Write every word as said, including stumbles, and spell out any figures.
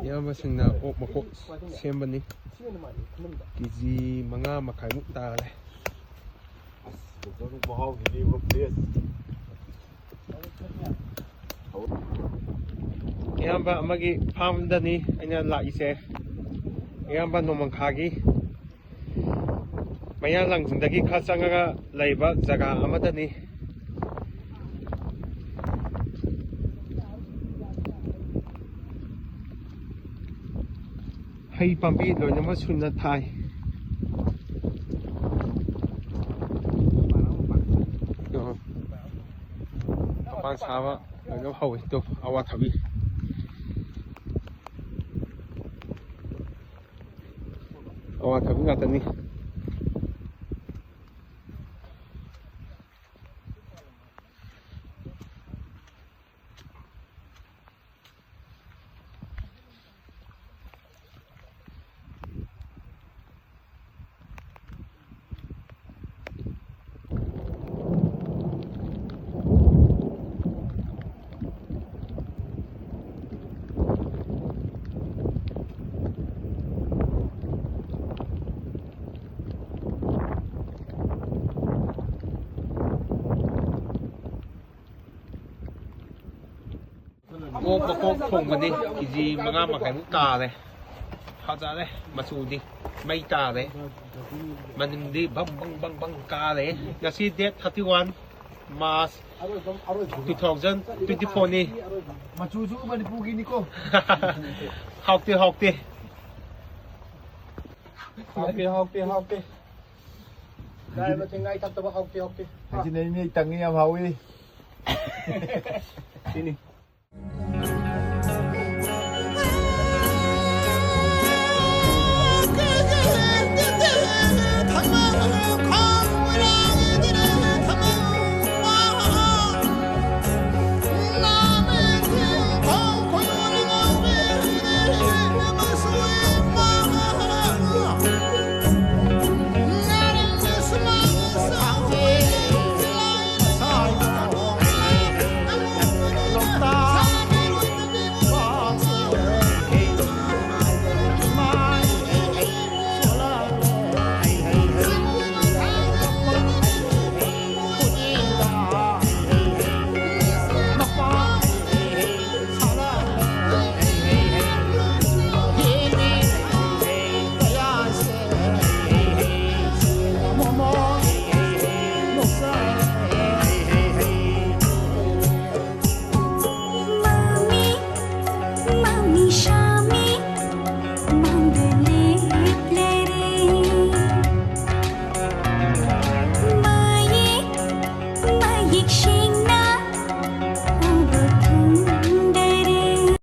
ꯏꯌꯥꯝꯕꯁꯤꯡꯅ ꯑꯣꯛ ꯃꯀꯣꯛ ꯁꯦꯝꯕꯅꯤ꯫ ꯀꯦ ꯖꯤ ꯃꯉꯥ ꯃꯈꯥꯏꯃꯨꯛ ꯇꯥꯔꯦ꯫ ꯏꯌꯥꯝꯕ ꯑꯃꯒꯤ ꯐꯥꯔꯝꯗꯅꯤ ꯑꯩꯅ ꯂꯥꯛꯏꯁꯦ꯫ ꯏꯌꯥꯝꯕ ꯅꯣꯡꯃꯪꯈꯥꯒꯤ ꯃꯌꯥꯡ ꯂꯥꯡꯖꯤꯡꯗꯒꯤ ꯈꯔ ꯆꯪꯉꯒ ꯂꯩꯕ ꯖꯒꯥ ꯑꯃꯗꯅꯤ꯫ ꯍꯩ ꯄꯥꯝꯕꯤ ꯂꯣꯏꯅꯃꯛ ꯁꯨꯅ ꯊꯥꯏ꯫ ꯃꯄꯥꯟ ꯁꯥꯕ ꯂꯣꯏꯅꯃꯛ ꯍꯧꯋꯤ꯫ ꯇꯨ, ꯑꯋꯥꯊꯕꯤ꯫ ꯑꯋꯥꯊꯕꯤ ꯉꯥꯛꯇꯅꯤ꯫ ꯑꯣꯛ ꯃꯀꯣꯛ ꯊꯣꯡꯕꯅꯤ꯫ ꯀꯦ ꯖꯤ ꯃꯉꯥ ꯃꯈꯥꯏꯃꯨꯛ ꯇꯥꯔꯦ꯫ ꯐꯖꯔꯦ꯫ ꯃꯆꯨꯗꯤ ꯃꯩ ꯇꯥꯔꯦ꯫ ꯃꯅꯤꯡꯗꯤ ꯕꯪ ꯕꯪ ꯕꯪ ꯕꯪ ꯀꯥꯔꯦ꯫ ꯉꯁꯤ date thirty one March two thousand twenty four ꯅꯤ꯫ ꯃꯆꯨꯁꯨ ꯃꯅꯤꯄꯨꯔꯒꯤꯅꯤꯀꯣ꯫ ꯍꯥꯎꯇꯦ, ꯍꯥꯎꯇꯦ꯫ ꯍꯥꯎꯇꯦ, ꯍꯥꯎꯇꯦ, ꯍꯥꯎꯇꯦ꯫ ꯂꯥꯏꯔꯕ ꯊꯤꯡꯉꯥꯏ ꯊꯛꯇꯕ ꯍꯥꯎꯇꯦ, ꯍꯥꯎꯇꯦ꯫ ꯍꯥꯏꯖꯤꯟꯅꯩꯅꯦ, ꯇꯪꯉꯤ ꯌꯥꯝ ꯍꯥꯎꯏ꯫ ꯁꯤꯅꯤ꯫